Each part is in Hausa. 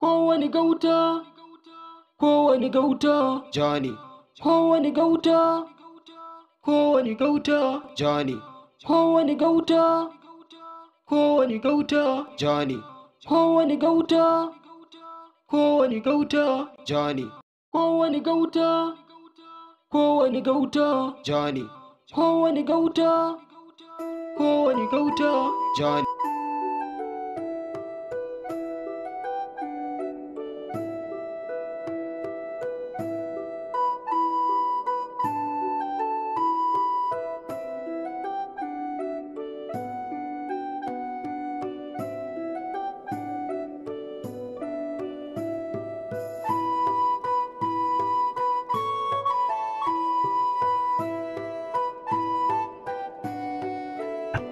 Kowane gauta, kowane gauta, Johnny, kowane gauta, kowane gauta, Johnny, kowane gauta, kowane gauta, Johnny, kowane gauta, kowane gauta, Johnny, kowane gauta, kowane gauta, Johnny, kowane gauta, kowane gauta, Johnny.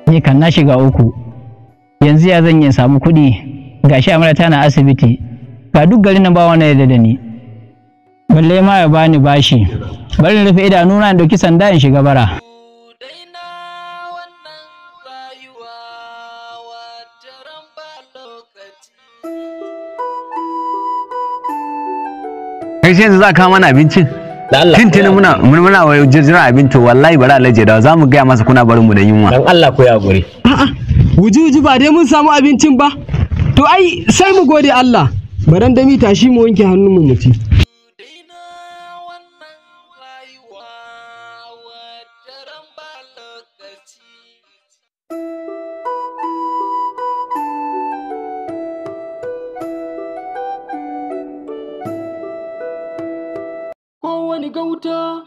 Ni kan na shiga uku. Yanzu ya zan yi samu kuɗi? Ga shi amarya tana asibiti, ga duk garin nan ba wani yarda da ni, balle ma ya bani bashi. Bari in rufe idanuna in ɗauki sanda in shiga bara. Daina wannan rayuwa wataran ba lokaci. Kai sai yanzu za ka kawo mana abincin? Da Allah. Tintini muna wai jiran abinci, wallahi bari Alhaji ya dawo za mu gaya masa kuna barin mu da yunwa. Dan Allah ku ya guri. A'a, wuji-wuji ba dai mun samu abincin ba. To ai sai mu gode Allah. Baran dami tashi mu wanke hannunmu mu ci. Daina wannan rayuwa wataran ba lokaci. Kowane gauta,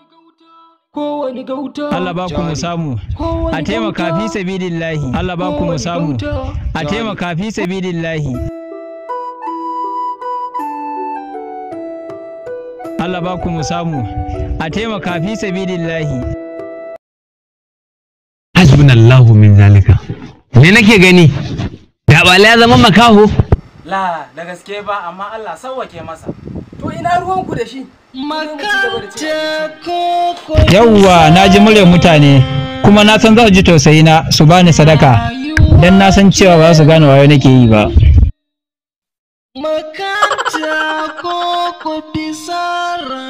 kowane gauta, Allah ba ku mu samu, kowane a taimaka fi gauta, sabilillahi. Allah ba ku mu kowane samu, gauta, a taimaka fi sabilillahi. Allah ba ku mu samu, a taimaka fi sabilillahi. Hasbunallahu min zalika. Me nake gani? Da bala ya zama makaho. La, da gaske ba, amma Allah sauwake masa. To ina ruwanku da shi? Makanta koko Yawwa, na ji muryar mutane kuma na san za su ji tausayina su bani sadaka, dan na san cewa ba za su gane wayo nake yi ba. Makanta koko bisara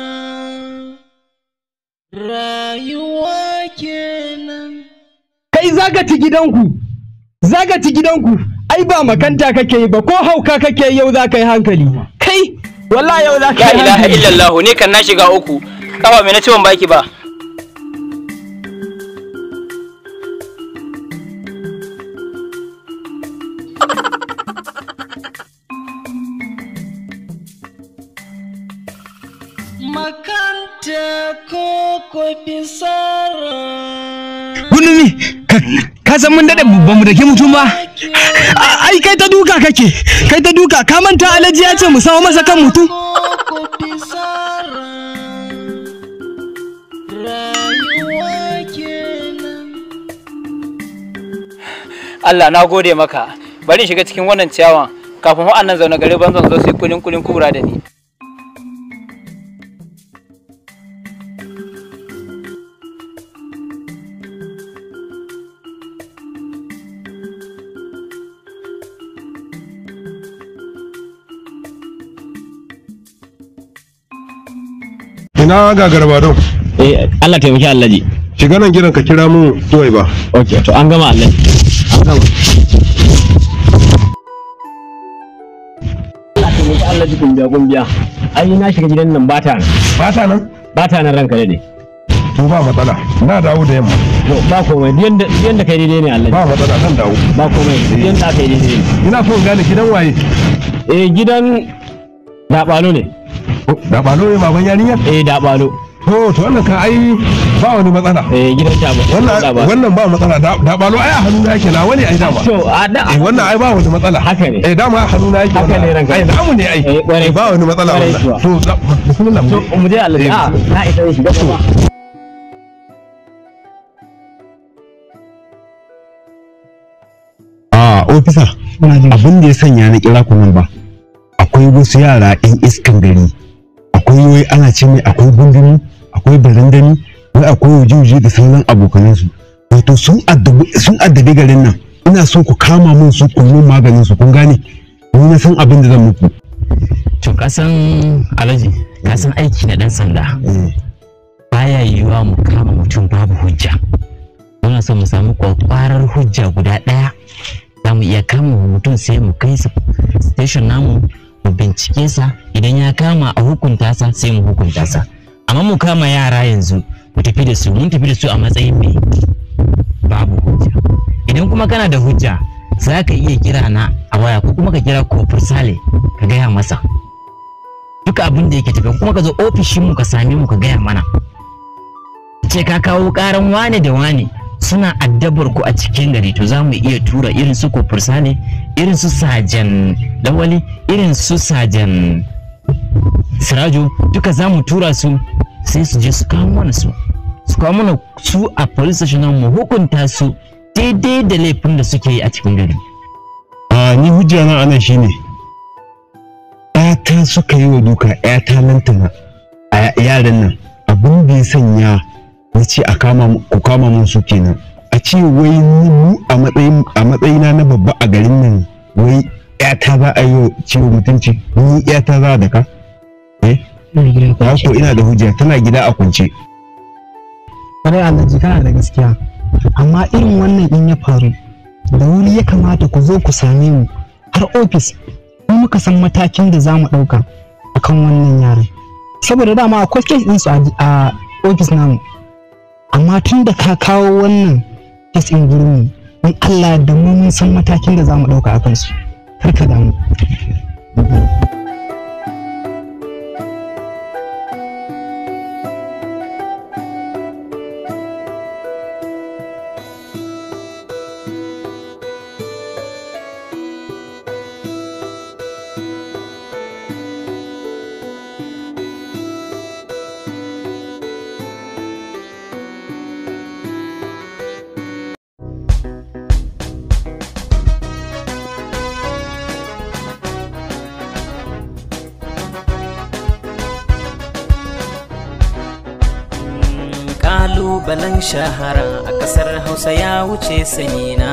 rayuwa kenan. Kai zaka ci gidanku. Zaka ci gidanku. Ai ba makanta kake yi ba ko hauka kake yi, yau za ka yi hankali. Kai wallahi yau za ka La yi ilaha hankali. illallah, ni kan na shiga uku. Kafa me na ciwon baki ba. Makanta koko bisara Gundumi ka san mun dade ba mu dake mutum ba. Ai kai ta duka kake. Kai ta duka ka manta Alhaji ya ce mu samu masa kan mutum. koko bisara rayuwa kenan. Allah na gode maka. Bari in shiga cikin wannan ciyawan kafin wa'annan zaune gari banzan zo su yi kulin kulin kubura da ni. Ina ga Garbado. Eh, Allah taimaki Alhaji. Shiga nan gidan ka kira mun Suwai ba. Okay, to an gama Alhaji. An gama. Allah taimaki Alhaji, kumbiya kumbiya. Ai na shiga gidan nan ba ta nan. Ba ta nan? Ba ta nan ranka dade. To ba matsala. Na dawo da yamma. To ba komai, duk yanda kai daidai ne Alhaji. Ba matsala, zan dawo. Ba komai, duk yanda aka yi daidai ne. Ina so in gane gidan waye. Eh, gidan Dabalo ne. Da balo ne baban yarinyar? Eh, Dabalo. To wannan kan ai ba wani matsala. Eh, gidan Dabalo. Wannan wannan ba matsala. Da balo ai a hannu na yake, na wani ai dama. To, a da Eh, wannan ai ba wani matsala. Haka ne. Eh, dama a hannu na yake. Haka wannan. ne ranka. Ai namu ne ai. Eh, kwarai. Eh, ba wani matsala Kwarai wannan. kuwa. To bismillah mu To, je. mu je Alhaji. Eh, A, na isa in shiga ba. A ofisa, abin da ya sanya na kira ku nan ba. Akwai wasu yara 'yan iskan gari. Akwai wai ana ce mai akwai gundumi, akwai barandami, wai akwai wuji-wuji da sauran abokanansu. Wato sun addabi garin nan. Ina so ku kama min su, ku mun maganin su, kun gane? Ni na san abin da zan muku. Kasan Alhaji, kasan aiki na dan sanda baya yiwuwa mu kama mutum babu hujja. Muna son mu samu kwakwarar hujja guda ɗaya za mu iya kama mutum, sai mu kai sa station namu mu bincike sa. Idan ya kama a hukunta sa, sai mu hukunta sa. Amma mu kama yara yanzu mu tafi da su, mun tafi da su a matsayin mai babu hujja. Idan kuma kana da hujja, za ka iya kira na a waya ko kuma ka kira Kofur Sale ka gaya masa duka abin da yake tafiya, kuma ka zo ofishinmu ka same mu ka gaya mana, ce ka kawo karan wane da wane suna addabar ku a cikin gari. To, za mu iya tura irin su Kofur Sale, irin su Sajan Lawali, irin su Sajan Sirajo, duka za mu tura su, sai su je su kawo mana su, su kawo mana su a police station, mu hukunta su daidai da laifin da suke yi a cikin gari. A ni hujja na anan shine, ƴata suka yi wa duka, ƴata lantana. A yaran nan, abin da ya sanya na ce a kama ku, kama mun su kenan. A ce wai ni mu a matsayin a matsayina na babba a garin nan, wai ƴata za a yi wa ciwo mutunci, ni ƴata za a daka? Eh, ba ko ina da hujja, tana gida a kwance. Kwarai Alhaji, kana da gaskiya, amma irin wannan in ya faru, da wuri ya kamata ku zo ku same mu har ofis, mu muka san matakin da za mu ɗauka akan wannan yaran, saboda dama akwai case ɗinsu a ofis namu. Amma tun da ka kawo wannan case ɗin gurin mu, in Allah da mu mun san matakin da za mu ɗauka a kansu, kar ka damu. Kalubalen shahara a kasar Hausa ya wuce sanina.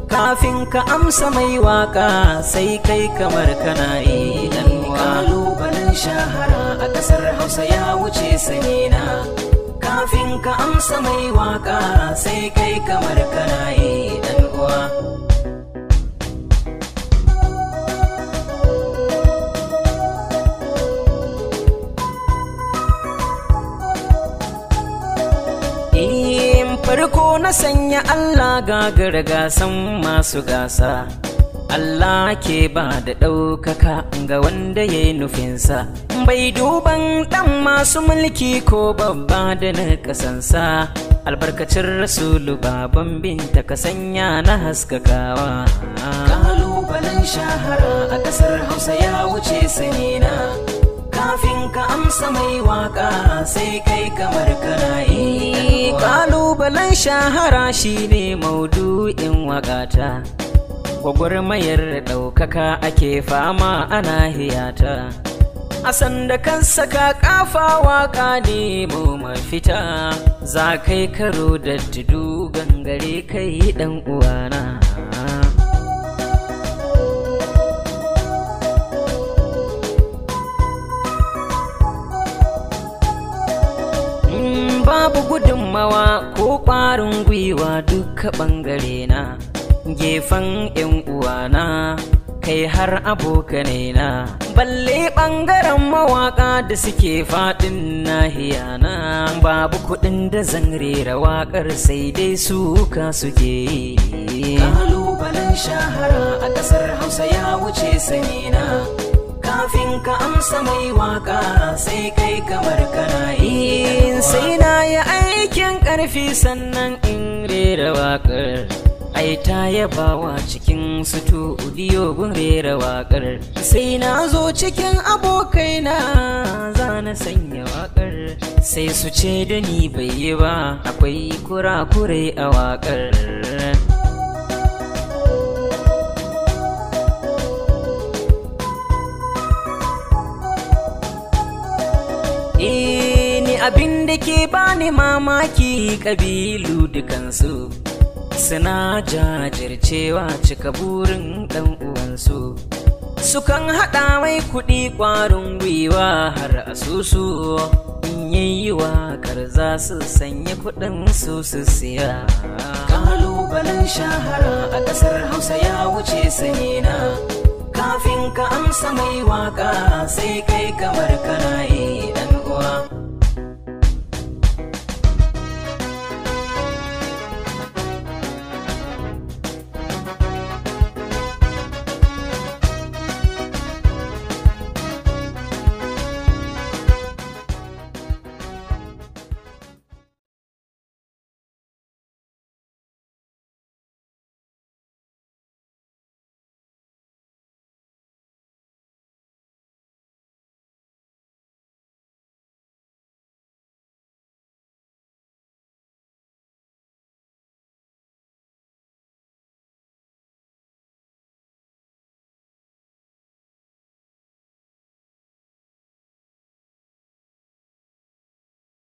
Kafin ka amsa mai waka, sai kai kamar kana yi dan. Kalubalen shahara a kasar Hausa ya wuce sanina. Kafin ka amsa mai waka, sai kai kamar kana yi dan uwa. In farko na sanya Allah, gagara gasan masu gasa. Allah ke ba da ɗaukaka ga wanda ya yi nufinsa, bai duban ɗan masu mulki ko babba da na kasansa. Albarkacin Rasulu baban Binta, ka sanya na haskakawa. Kalubalen shahara a ƙasar Hausa ya wuce sanina. Kafin ka amsa mai waka, sai kai kamar kana yi. Kalubalen shahara shine maudu'in wakata. Gwagwarmayar ɗaukaka ake fama ana hiyata. A sanda kan saka kafa waka nemo mafita, za kai karo da tudu gangare kai dan uwana. Babu gudunmawa ko ƙwarin gwiwa duka ɓangare na, gefen 'yan uwana, kai har abokanai na, balle ɓangaren mawaƙa da suke faɗin nahiya na. Babu kuɗin da zan rera waƙar, sai dai suka suke yi. Kalubalen shahara a ƙasar Hausa ya wuce sanina. Kafin ka amsa mai waka, sai kai kamar kana yi. Sai na yi aikin ƙarfi sannan in rera waƙar. Ai ta yabawa cikin studio gun rera waƙar. Sai na zo cikin abokaina za na sanya waƙar, sai su ce da ni bai yi ba, akwai kurakurai a waƙar. Eh, ni abin da ke bani mamaki, kabilu dukansu suna jajircewa cika burin ɗan uwansu. Su Sukan haɗa mai kuɗi ƙwarin gwiwa har asusu. In yayi waƙar za su sanya kuɗin su su siya. Kalubalen shahara a ƙasar Hausa ya wuce sanina. Kafin ka amsa mai waka sai kai kamar kana